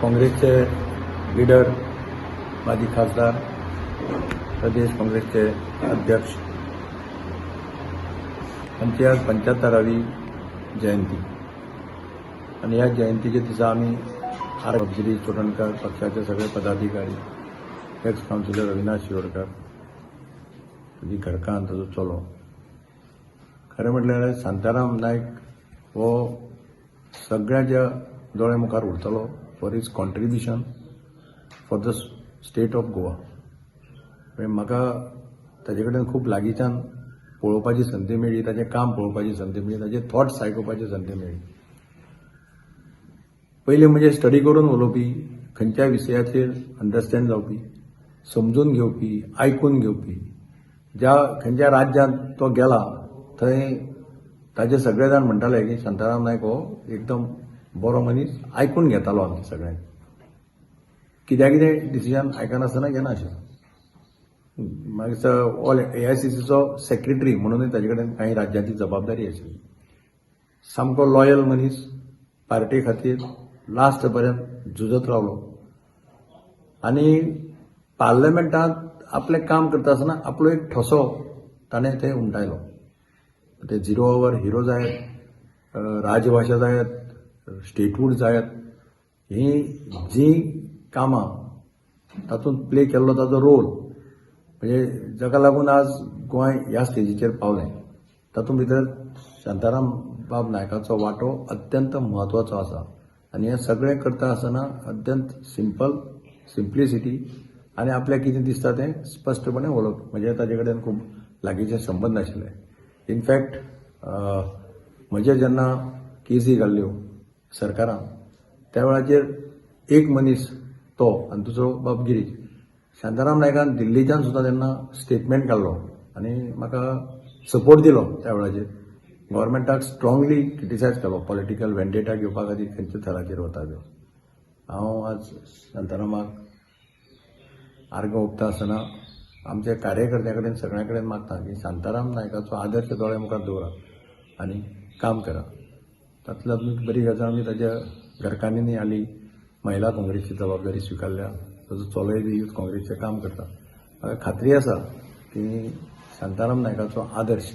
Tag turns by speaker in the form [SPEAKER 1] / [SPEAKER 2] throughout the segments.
[SPEAKER 1] काँग्रेसचे लिडर, माजी खासदार, प्रदेश काँग्रेसचे अध्यक्ष, आमची आज 75वी जयंती आनी ह्या जयंतीच्या दिसा आमी आर गिरीश चोडणकर, पक्षाचे सगळे पदाधिकारी, एक्स कावन्सिलर अविनाश शिरोडकर, तुजी घरकान्न, ताजो चलो. खरें म्हटल्यार शांताराम नायक हो सगळ्यांच्या दोळ्या मुखार उरतलो for his contribution for the state of Goa. म्हणजे म्हाका ताजे कडेन खूब लागींच्यान पळोवपाची संदी मेळ्ळी, ताजें काम पळोवपाची संदी मेळ्ळी, ताजे थॉट्स आयकुपाची संदी मेळ्ळी. पयलीं म्हणजे स्टडी करून उलोवपी, खंयच्याय विशयाचेर अंडरस्टँड जावपी, समजून घेवपी, आयकून घेवपी. ज्या खंयच्या राज्यांत तो गेला थंय ताजे सगळे जाण म्हणटाले की शांताराम नायक हो एकदम बरो मनीस, आयकून घेतालो आमचें सगळ्यांक. कित्याक कितें डिसिजन आयकनासतना घेनाशिल्लो. मागीर ऑल एआयसीसीचो सेक्रेटरी म्हणूनय ताजे कडेन कांय राज्याची जबाबदारी आशिल्ली. सामको लॉयल मनीस, पार्टी खातीर लास्ट पर्यंत झुजत रावलो आनी पार्लमेंटांत आपलें काम करता आसतना आपलो एक ठसो ताणें थंय उमटायलो. ते झिरो our hero जायत, राजभाशा जायत, स्टेटहूड जायत, हीं जीं कामां तातूंत प्ले केल्लो ताजो रोल, म्हणजे जाका लागून आज गोंय ह्या स्टेजीचेर पावलें, तातूंत भितर शांताराम बाब नायकाचो वांटो अत्यंत म्हत्वाचो आसा. आनी हें सगळें करता आसतना अत्यंत सिंपल, सिंप्लिसिटी आनी आपल्याक कितें दिसता तें स्पश्टपणे उलोवप. म्हणजे ताजे कडेन खूब लागींचे संबंद आशिल्ले. इनफॅक्ट म्हजेर जेन्ना केसी घाल्ल्यो सरकारान, त्या वेळाचेर एक मनीस तो आनी दुसरो बाब गिरीश, शांताराम नायकान दिल्लीच्यान सुद्दां तेन्ना स्टेटमेंट काडलो आनी म्हाका सपोर्ट दिलो. त्या वेळाचेर गव्हर्मेंटाक स्ट्रॉंगली क्रिटिसायज केलो, पॉलिटिकल वेंडेटा घेवपा खातीर खंयच्या थराचेर वता त्यो. हांव आज शांतारामाक आर्गां ओंपता आसतना आमच्या कार्यकर्त्यां कडेन, सगळ्यां कडेन मागता की शांताराम नायकाचो आदर्श दोळ्या मुखार दवरात आनी काम करा. तातूंतल्यान बरी गजाल म्हणजे ताज्या घरकान्नीनी हाली महिला काँग्रेसची जबाबदारी स्विकारल्या, ताजो चलोय बी यूथ काँग्रेसचें काम करता. म्हाका खात्री आसा की शांताराम नायकाचो आदर्श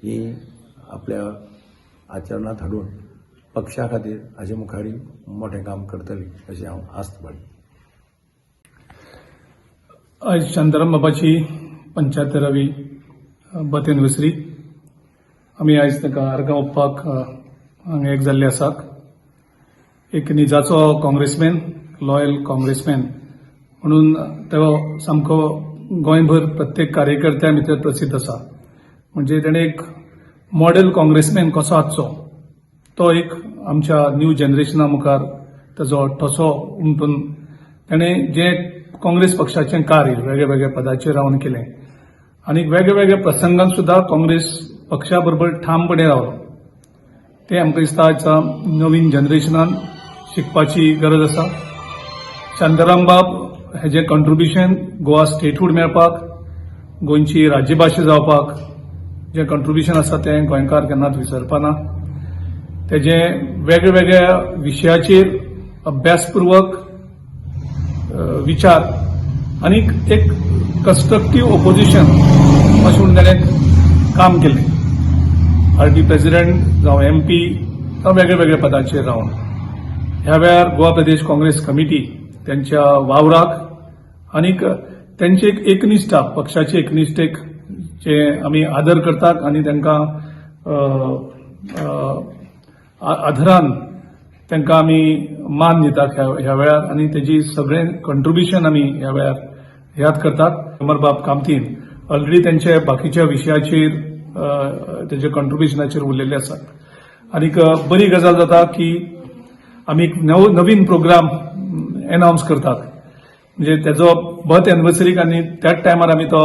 [SPEAKER 1] ही आपल्या आचरणांत हाडून पक्षा खातीर हाजे मुखारय मोठें काम करतली अशी हांव आस्त बाळगितां.
[SPEAKER 2] आयज शांताराम बाबाची 75वी बर्थ एनिवर्सरी. आमी आयज ताका आर्गां ओंपपाक हांगा एक जाल्ले आसात. एक निजाचो काँग्रेसमॅन, लॉयल काँग्रेसमॅन म्हणून तो सामको गोंयभर प्रत्येक कार्यकर्त्या भितर प्रसिद्ध आसा. म्हणजे तेणें एक मॉडेल काँग्रेसमॅन कसो आसचो तो एक आमच्या न्यू जनरेशना मुखार ताजो ठसो उमटून तेणें जें काँग्रेस पक्षाचें कार्य वेगळ्या वेगळ्या पदाचेर रावन केलें आनी वेगळ्या वेगळ्या प्रसंगांत सुद्दां काँग्रेस पक्षा बरोबर ठामपणे रावलो, तें आमकां दिसता आयच्या नवीन जनरेशनान शिकपाची गरज आसा. शांताराम बाब हेजें कंट्रिब्युशन गोवा स्टेटहूड मेळपाक, गोंयची राज्यभाशा जावपाक जें कंट्रिब्युशन आसा तें गोंयकार केन्नाच विसरपाना. तेजें वेगळ्या वेगळ्या विशयाचेर अभ्यासपूर्वक विचार आनी एक कन्स्ट्रक्टीव ओपोजिशन अशें म्हणून ताणें काम केलें. पार्टी प्रेसिडेंट जावं एमपी जावं वेगळ्या वेगळ्या पदाचेर रावन ह्या वेळार गोवा प्रदेश काँग्रेस कमिटी त्यांच्या वावराक आनीक त्यांची एक एकनिश्ठा, पक्षाची एकनिश्ठेक जे आमी आदर करतात आनी तांकां आदरान तांकां आमी मान दितात ह्या वेळार आनी तेजी सगळें कंट्रिब्युशन आमी ह्या वेळार याद करतात. अमरबाब कामतीन ऑलरेडी त्यांच्या बाकीच्या विशयाचेर तेजे कंट्रिब्युशनाचेर उरलेले आसात. आनीक बरी गजाल जाता की आमी एक नवीन प्रोग्राम एनावन्स करतात, म्हणजे तेजो बर्थ एनिवर्सरीक आनी त्याच टायमार आमी तो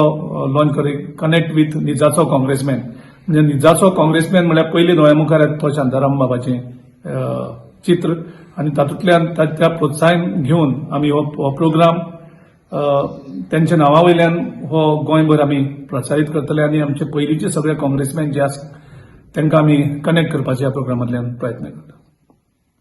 [SPEAKER 2] लॉन्च करी, कनेक्ट विथ निजाचो काँग्रेसमॅन. म्हणजे निजाचो काँग्रेसमॅन म्हळ्यार पयलीं दोळ्या मुखार येता तो शांताराम बाबाचें चित्र आनी तातूंतल्यान त्या प्रोत्साहन घेवन आमी हो प्रोग्राम त्यांच्या नांवा वयल्यान हो गोंयभर आमी प्रसारीत करतले आनी आमचे पयलींचे सगळे काँग्रेसमॅन जे आसा तांकां आमी कनेक्ट करपाचे ह्या प्रोग्रामांतल्यान प्रयत्न करता.